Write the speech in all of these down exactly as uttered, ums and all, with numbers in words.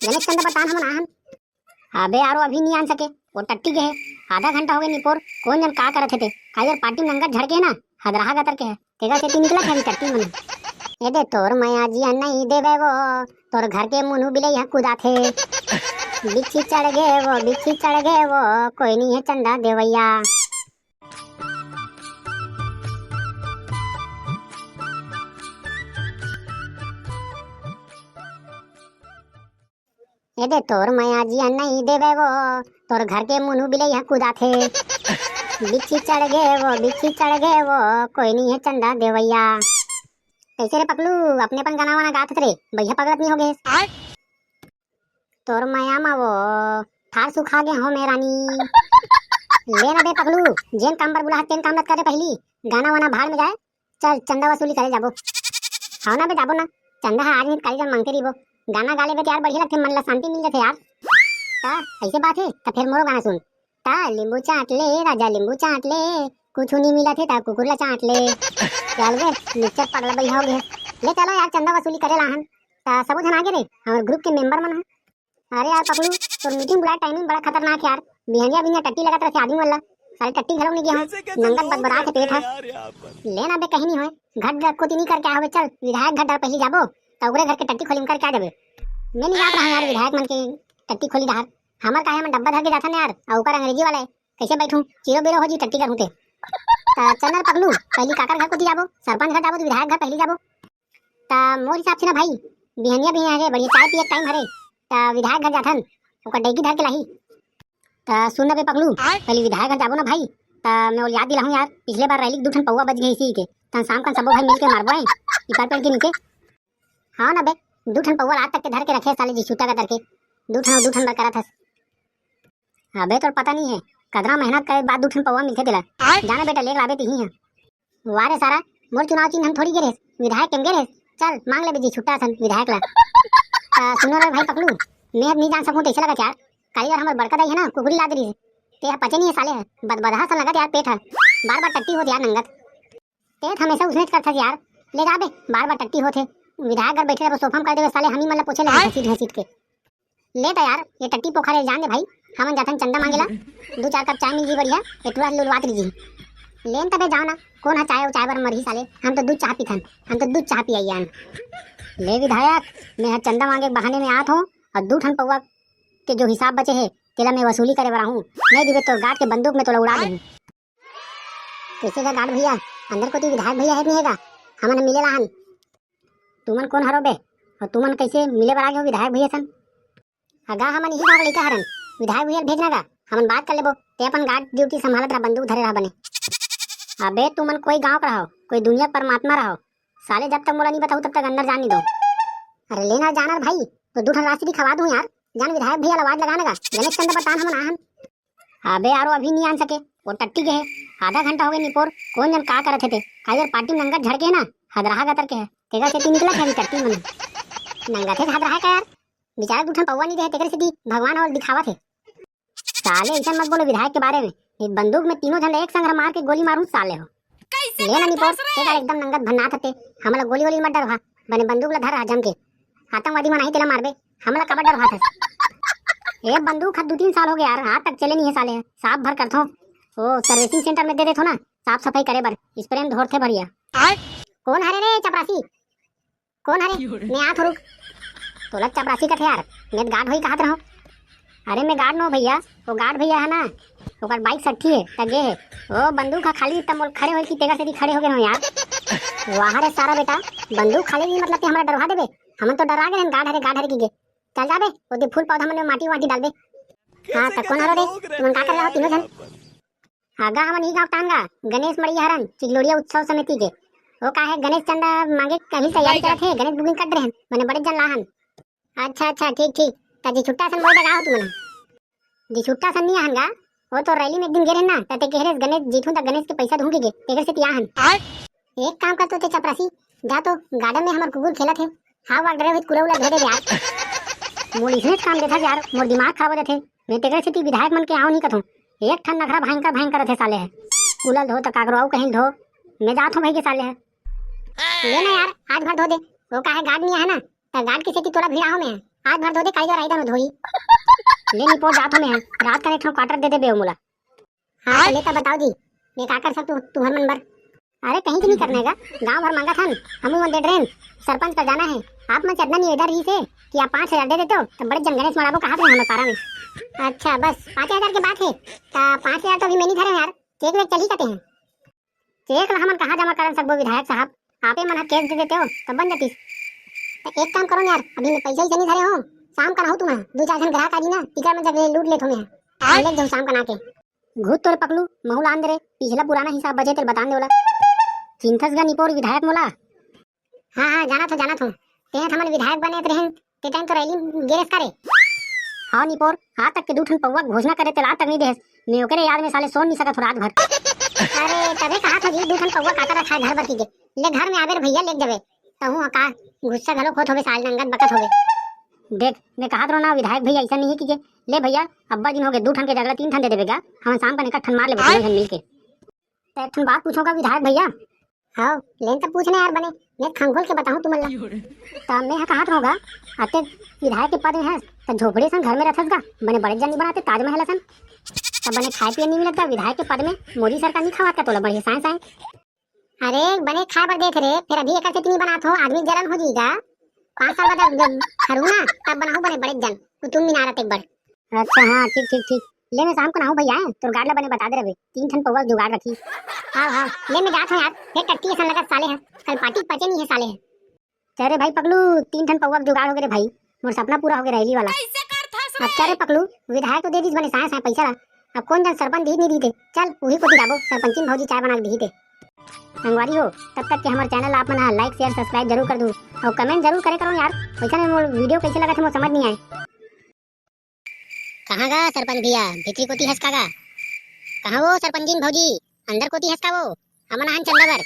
गणेश चंदा बतान हमन आहन। अबे यार, वो अभी नहीं आन सके, वो टट्टी के है। आधा घंटा हो गए निपोर, कौन जन का करत हे ते। काली यार पार्टी में नंगत झड़के है ना, हदरहा गतर के है, तेकर सेती निकलत है अभी टट्टी मन। ए दे तोर मया जिया नहीं देवे वो, तोर घर के मुनू बिलई ह कुदाथे। बिच्छी चढ़ गे वो, बिच्छी चढ़ गे वो, कोई नहीं है चंदा देवैया। ए दे तोर मया जिया नहीं देवे वो, तोर घर के मुनू बिलई ह कुदाथे। बिच्छी चढ़ गे वो, बिच्छी चढ़ गे वो, कोई नहीं है चंदा देवैया। कैसे रे पकलू, अपने अपन गाना वाना गात हस रे, बइहा पगलत नहीं हो गए? तोर मया मा वो थार सुखा गे हो मैं रानी। ले ना बे पकलू, जेन काम बर बुला हस तेन काम मत करे पहली, गाना वाना भाड़ में जाए, चल चंदा वसूली करे जाबो। हाँ ना बे जाबो ना, चंदा हा आज नहीं काली जन मांगते रहिबो। गाना गा लेबे तो यार बढ़िया लगथे, मन ला शांति मिल जाथे यार। ता ऐसे बात है, ता फिर मोरो गाना सुन। ता लींबू चाट ले राजा, लींबू चाट ले, कुछ नहीं मिला थे ता कुकुर ला चाट ले। चल बे, निच्चट पगला बइहा हो गए। ले चलो यार चंदा वसूली करे लाहन। ता सबो झन आगे रे, हमर ग्रुप के मेंबर मन ह। अरे यार पकलू, तोर मीटिंग बुलाए टाइमिंग बड़ा खतरनाक है यार। बिहनिया बिहनिया टट्टी लगत रहथे आदमी वाला। साले टट्टी घलो नहीं गया हूँ, नंगत बदबदा के पेट है। ले ना बे, कहीं नहीं होए, घर डर कोती नहीं करके आवे। चल विधायक घर डर पहली जाबो, तो ओकरे घर के टट्टी खोली में करके आ जाबे। मैं नहीं जात रहा यार विधायक मन के टट्टी खोली डहर। हमर काहे, हमन डब्बा धर के जाथन यार, अउ ओकर अंग्रेजी वाला है, कैसे बैठूं, चीरो बीरो हो जी टट्टी करहूं ते। त चल ना पकलू, पहली काकर घर कोती जाबो, सरपंच घर जाबो तो विधायक घर पहली जाबो। त मोर हिसाब से ना भाई, बिहनिया भी हरे, बढ़िया चाय पिए टाइम हरे, त विधायक घर जाथन, ओकर डेगी धर के लाही। त सुन ना बे पकलू, पहली विधायक घर जाबो ना भाई, त मैं ओला याद दिलाहूं यार, पिछले बार रैली के दू ठन पौवा बच गए इसी के, तन शाम कन सबो भाई मिल के मारबो है, पीपर पेड़ के नीचे। हाँ ना बे, दू ठन पौवा रात तक के धर के रखे साले जी, छुट्टा का करके, दू ठन, दू ठन बर करत हस। अबे तोर पता नहीं है, कतरा मेहनत करे बाद दू ठन पौवा मिलथे तेला। जाना बेटा, लेके लाबे तिही है। वाह रे सारा, मोर चुनाव चिन्ह हम थोड़ी गे रेहेस, विधायक के म गे रेहेस। चल मांग ले जी छुट्टा असन विधायक ला। आ, सुनो रे भाई पकलू, मैं अब नहीं जान सकूं, तैसे लगत यार, काली यार हमर बड़का दाई है ना, कुकुरी लाद रही है, ते ह पचे नहीं है साले है, बदबदहा सा लगत यार पेट है, बार बार टट्टी होत यार नंगत। ते त हमेशा उसने करथस यार, ले जाबे, बार बार टट्टी होत है, विधायक घर बैठे रहो सोफा में कर देवे साले, हम ही मन ला पोछे लगे घसीट घसीट के। ले त यार, ये टट्टी पोखा ले जान दे भाई, हमन जाथन चंदा मांगे ला, दू चार कप चाय मिल जी बढ़िया, ये टूरा लुलवात रही जी। लेन तबे जाओ ना, कौन ह चाय, चाय बर मरही साले, हम तो दूध चाह पीथन, हम तो दूध चाह पियाई आन। ले विधायक, मैं ह चंदा मांगे के बहाने में आत हूँ और दू ठन पौवा के जो हिसाब बचे है, तेला मैं वसूली करे बर आहूँ, नहीं दिबे तो गार्ड के बंदूक में तोला उड़ा देहूँ। कैसे गा गार्ड भैया, अंदर कोती विधायक भैया है नहीं है गा? हमन मिले लाहन। तुमन कौन हरो बे? और तुमन कैसे मिले बर आ गए हो विधायक भैया सन? अगा हमन इही गाँव के लइका हरन, विधायक भैया भेजना गा, हमन बात कर लेबो, ते अपन गार्ड ड्यूटी संभालत रहा, बंदूक धरे रहा बने। अबे तुमन कोई गाँव के रहो, कोई दुनिया के परमात्मा रहो, साले जब तक मोला नहीं बताऊ तब तक अंदर जान नहीं दो। अरे लेना जाना रे भाई, तो दू ठन राशि भी खवा दूं यार, जान विधायक भैया ला आवाज लगा ना गा, गणेश चंद बतान हमन आहन। अबे यार, वो अभी नहीं आन सके, वो टट्टी के है। आधा घंटा हो गए निपोर, कौन जन का करत हे ते। काली यार पार्टी में नंगत झड़ के है ना, हदरहा गतर के है। तेकर सेती निकलत है अभी टट्टी मन। नंगत है हदरहा का यार, बेचारा दू ठन पौवा नहीं दे, तेकर सेती भगवान और दिखावत है। साले ऐसा मत बोलो विधायक के बारे में, ये बंदूक में तीनों झन एक संग मार के गोली मारूं साले हो। ले ना निपोर, तेकर एकदम नंगत भन्नात हते, हमला गोली वोली मत डरवा, बने बंदूक ला धर रहा जम के। आतंकवादी मन आही तेला मारबे, हमला काबर डरवात हस? ए बंदूक ह दू तीन साल हो गया यार, आज तक चले नहीं है साले, साफ भर करथो। ओ सर्विसिंग सेंटर में दे देथो ना, साफ सफाई करे बर, स्प्रे में धोरथे बढ़िया। कौन हरे रे चपरासी? कौन हरे? मैं आत हो रुक। तोला चपरासी कथे यार, मैं गार्ड होई कहत रहो। अरे मैं गार्ड नो भैया, वो गार्ड भैया है ना, ओकर बाइक सट्ठी है, त गे है। ओ बंदूक ह खाली त मोल खड़े होई कि तेकर सेती खड़े हो गए हो यार। वाह रे सारा बेटा, बंदूक खाली नहीं मतलब ते हमरा डरवा देबे। हमन तो डरा गए हैं, गार्ड हरे, गार्ड हरे की गे। चल जाबे, ओदे फूल पौधा मन में माटी वाटी डालबे। हाँ, त कौन हरो रे? तुमन का कर रहा हो तीनों जन? आगा हमन ई गाँव टांगा, गणेश मड़िया हरन, चिगलोड़िया उत्सव समिति के। वो का है, गणेश चंदा मांगे कहीं तैयारी करत है, गणेश बुकिंग कर रहे हैं, मने बड़े जन लाहन। अच्छा, अच्छा, ठीक, ठीक। त जी छुट्टा सन बोल दगा हो तुमन। जी छुट्टा सन नहीं आहन गा, वो तो रैली में एक दिन गे रहे ना, त ते कह रहे गणेश जीतू त गणेश के पैसा दूंगी गे, तेकर सेती आहन। एक काम कर तो ते चपरासी, जा तो गार्डन में हमर कुकुर खेलत है, हाँ वाक डरे हुई कुला उला धो दे यार। मोर इसने काम देथा यार, मोर दिमाग खराब हो जाथे। मैं तेकरे सेती विधायक मन के आओ नहीं कथों। एक ठन नखरा भयंकर भयंकर रथे साले है। कुला धो त काकरो आऊ कहीं धो। मैं जात हूँ भाई के साले है। ले ना यार, आज भर धो दे। वो का है गार्ड नहीं है ना, त गार्ड के सेती तोला भिड़ाहो मैं। आज भर धो दे, काली जर आई धोई। ले निपोर जात हूँ मैं, रात कन एक ठन quarter दे देबे मोला। हाँ, त ले त बताओ जी, मैं का कर सकत हूँ तुहर मन बर? अरे, कहीं के नहीं करना है गा, गाँव भर मांगत हन, हमू मन दे डरेन, सरपंच कर जाना है। आप मन से अतना निवेदन रहिस हे कि आप पाँच हजार दे देते हो, त बड़े जन गणेश मड़ाबो कहात रहे हमर पारा में। अच्छा, बस पाँच हजार के बात है, त पाँच हजार तो अभी मैं नहीं धरे हूँ यार, चेक वेक चलही कते हैं। चेक ला हमन कहाँ जमा करन सकबो विधायक साहब, आपे मन ह cash दे देते हो, तब बन जातिस। त एक काम करो न यार, अभी मैं पैसा वैसा नहीं धरे हो, शाम कन आहूँ तुमन, दू चार झन ग्राहक आ जी ना, तिकर मन जग ले लूट लेथो मैं, ले जाऊँ शाम कन आके। घूत तोरे पकलू, महू ला आन दे रे, पिछला पुराना हिसाब बचे तेल बतान दे ओला। चिंथस गा निपोर विधायक मोला। हाँ, हाँ, जानत हो, जानत हो। तें हमन विधायक बने रहेन, ते टाइम तो रैली गे रेहेस का रे? हाँ निपोर, आज तक के दू ठन पौवा घोषणा करे तेला आज तक नहीं देहेस। मैं ओकरे याद में साले सोन नहीं सकत हो रात भर। अरे, तभे कहा था जी, दू ठन पौवा काकर रखा है घर बर की के। ले घर में आबे रे भैया, लेग जाबे। तहूँ का गुस्सा घलो होत होबे साले, नंगत बकत होबे। देख, मैं कहा रहो ना विधायक भैया ऐसा नहीं है कि के। ले भैया, अब्बा जिन हो गए, दू ठन के जगह तीन ठन दे देबे गा। हम शाम का एक ठन मार लेबे दोनों झन मिल के। त एक ठन बात पूछों का विधायक भैया? हाँ, लेन त पूछने यार बने, मैं खंगोल के बताऊँ तुमन ला। त मैं ह कहात रहूँ गा, अते विधायक के पद में हस, त झोपड़ी सन घर में रहथस गा, बने बड़े जन नहीं बनाते ताजमहल असन। त बने खाए पिए नहीं मिलत गा विधायक के पद में, मोदी सरकार नहीं खवात का तोला बढ़िया साए साए? अरे, बने खाए बर देत रे, फिर अभी एकर सेती नहीं बनात हो, आदमी जलन हो जाएगा। पाँच साल बाद जब हरू ना, तब बनाहूँ बने बड़े जन, कुतुब मीनार अतेक बड़। अच्छा, हाँ, ठीक, ठीक, ठीक। ले, मैं शाम को ना हूँ भैया, तोर गाड़ ला बने बता दे रहे, तीन ठन पौवा जुगाड़ रखी। हाँ, हाँ, ले, मैं जात हूँ यार, फिर टट्टी असन लगत साले है, कल पार्टी पचे नहीं है साले है। चल रे भाई पकलू, तीन ठन पौवा के जुगाड़ हो गए रे भाई, मोर सपना पूरा हो गया रैली वाला। अब चल रे पकलू, विधायक तो दे दीस बने साए साए पैसा ला, अब कौन जन सरपंच दीही नहीं दीही ते, चल उही कोती जाबो, सरपंचिन भौजी चाय बना के दीही ते। संगवारी हो, तब तक के हमर चैनल आप मन ह like, share, subscribe जरूर कर दू, और comment जरूर करे करो यार, वैसा में मोर वीडियो कैसे लगा थे मोर समझ नहीं आए। कहाँ गा सरपंच भैया, भीतरी कोती हस का गा? कहाँ वो सरपंचिन भौजी, अंदर कोती हस का वो? हमन आहन चंदा बर।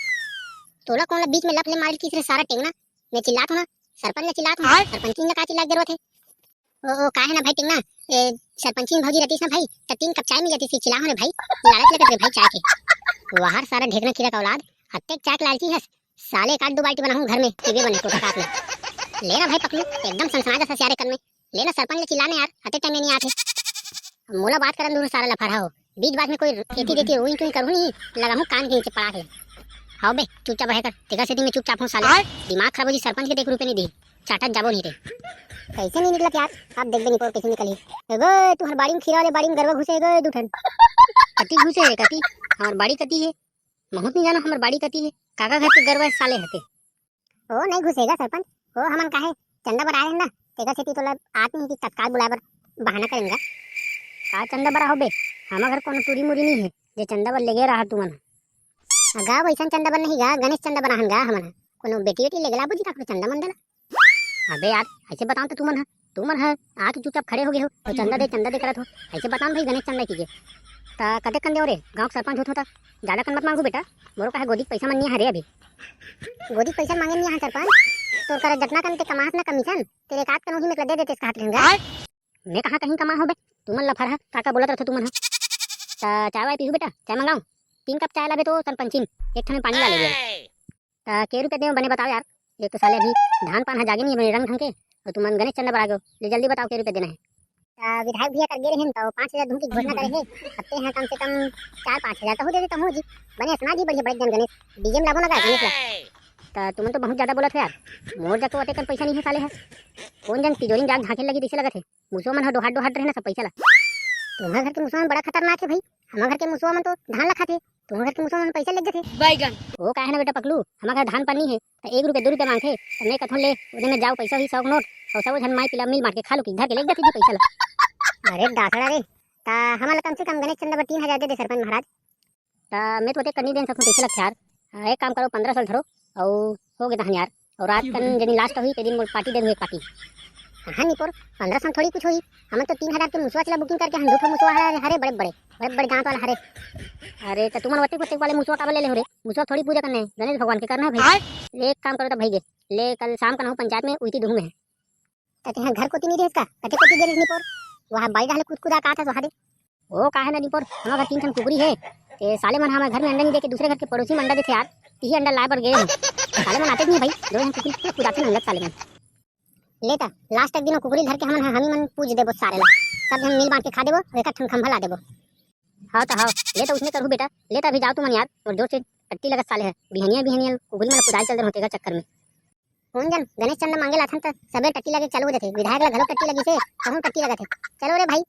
तोला कौन ला बीच में लफ ले मारे किस रे सारा टेंगना? मैं चिल्लात हूँ ना, सरपंच ने चिल्लात हूँ, सरपंचिन ने का चिल्ला के जरूरत है? ओ, ओ, का है ना भाई टेंगना, ए, सरपंचिन भौजी रहतीस ना भाई, त तीन कप चाय मिल जातीस, चिल्ला हो रे भाई, लालच लगत रे भाई चाय के। वाहर सारा ढेकना कीड़ा का औलाद, अत्तेक चाय के लालची हस, साले एक आध दो बाल्टी बनाहूँ घर में, पीबे बने टोटा काट ले। ले ना भाई पकलू, एकदम सनसना जस हस यार कन में। ले ना सरपंच ले चिल्ला ना यार, अते टाइम में नहीं आते। मोला बात करन दूर सारा लफरहा हो। बीच बात में कोई एती देती उई टुई करूँ नहीं, लगाहूँ कान के नीचे पड़ाक ले। हाव बे, चुपचाप रहे कर, तेकर सेती मैं चुपचाप हूँ साले। दिमाग खराब हो जी, सरपंच के देख रुपये नहीं दी, चाटत जाबो नहीं रे। कैसे नहीं निकलत यार, आप देख बे निपोर कैसे निकली। एगो तुहर बाड़ी में खीरा वाले बाड़ी में गरवा घुसे एगो दू ठन। कती घुसे रे कती, हमार बाड़ी कती है, महूँ तो नहीं जानो हमार बाड़ी कती है, काका घर के गरवा साले हते। ओ नहीं घुसेगा सरपंच, ओ हमन काहे चंदा बर आए हन ना, तेकर सेती तोला आत नहीं कि तत्काल बुलाए बर बहाना करेंगा। का चंदा बर हो बे? हमर घर कोनो टूरी मुरी नहीं है जे चंदा बर लेगे रहा तुमन। अगा वैसन चंदा बर नहीं गा, गणेश चंदा बर आहन गा हमन ह। कोनो बेटी वेटी लेगला बुझी काकरो चंदा मंदा ला। अबे यार, ऐसे बताओ तो तुमन ह, तुमन ह आके चुपचाप खड़े हो गए हो और चंदा दे चंदा दे करत हो। ऐसे बताओ भाई गणेश चंदा कीजिए। त कते कन देव रे, गाँव के सरपंच होत हो त ज्यादा कन मत मांगू बेटा, मोरो काहे गोदी के पैसा मन नहीं हरे अभी। गोदी के पैसा मांगे नहीं यहाँ सरपंच, तोर करा जतना कन ते कमास ना कमीशन, तेरे एक आध कन वही में दे देते कहत रहेंगे। मैं कहाँ कहीं कमा हो बे, तुमन लफरहा, का का बोलत रहते तुमन ह। त चाय वाय पीहू बेटा, चाय मंगाओ। तीन कप चाय लाबे तो सरपंचिन, एक ठन में पानी ला लेबे। त के रुपया देव बने बताओ यार, एक तो साले अभी धान पान ह जागे नहीं बने रंग ढंग के, और तुमन गणेश चंदा बर आ गयो, ले जल्दी बताओ के रुपया देना है। त विधायक भैया कर गे रहेन तो पाँच हजार धूम की घोषणा करे हे, अब ते ह कम से कम चार पाँच हजार तो हो दे देता हूँ जी, बने सुना जी बढ़िया बड़े जन गणेश, डीजे में लाबो ना गा गणेश ला। त तुमन तो बहुत ज्यादा बोलत हो यार, मोर जग तो अतेक कन पैसा नहीं है साले है, कौन जन तिजोरी में जाके झांके लगी तैसे लगत है। मुसवा मन ह डोहाट डोहाट रहे ना सब पैसा ला। तुम्हार घर के मुसवा मन बड़ा खतरनाक है भाई, हमार घर के मुसवा मन तो धान ला खाथे, तुम्हार घर के मुसवा मन पैसा ले जाथे। बैगन। वो का है ना बेटा पकलू, हमार घर धान पानी है, त एक रुपया दो रुपया मांगथे, त मैं कथों ले, ओदे में जाओ पैसा ही सौ नोट, और सब झन माई पिला मिल बांट के खा लो कि धर के ले जाथे जी पैसा ला। अरे दासड़ा रे, ता हमन ला कम से कम गणेश चंदा बर तीन हजार दे दे सरपंच महाराज। त मैं तो ओतेक कर नहीं देन सकूँ, तैसे लगथे यार। हाँ, एक काम करो, पन्द्रह सौ धरो, अउ हो गे तहन यार। अउ रात कन जनी लास्ट होही, ते दिन मोर पार्टी दे दूँ एक पार्टी। कहाँ निपोर, पन्द्रह सौ थोड़ी कुछ होही। हमन तो तीन हजार के मुसवा चला बुकिंग करके हम दू ठो मुसवा हरे, हरे बड़े बड़े, बड़े बड़े दांत वाला हरे। अरे त तुमन ओतेक ओतेक वाले मुसवा काबर ले ले हो रे? मुसवा थोड़ी पूजा करना है, गणेश भगवान के करना है भाई। ले एक काम करो त भाई गे, ले कल शाम कन आहूँ पंचायत में उइती दुहूँ मैं। त तेहा घर कोती नहीं रेहेस का? कते कोती गे रेहेस निपोर? वहाँ बाई डाहले कूद कूदा का था वहाँ दे। ओ का है ना निपोर, हमारे घर तीन ठन कुकरी है। ते साले मन हमारे घर में अंडा नहीं देके दूसरे घर के पड़ोसी में अंडा देथे यार। तिही अंडा लाए बर गए हैं। साले मन आते नहीं भाई, दो ठन कुकरी पूरा कुदाथे नंगत साले मन। ले त, लास्ट एक दिन वो कुकुरी धर के हमन ह-, हमी मन पूज देबो सारे ला। सब झन मिल बांट के खा देबो, अउ एक ठन खंभा ला देबो। हाँ त हाँ, ले त उसने करहू बेटा, ले त अभी जाव तुमन यार, अउ जोर से टट्टी लगत साले ह, बिहनिया बिहनिया कुकुरी मन ला कुदाय चल दे होते का चक्कर में। कोन जन गणेश चंदा मांगे लाथन त सबे टट्टी लगे चालू हो जाथे, विधायक ला घलो टट्टी लगी से, कहूँ टट्टी लगत हे। चलो रे भाई,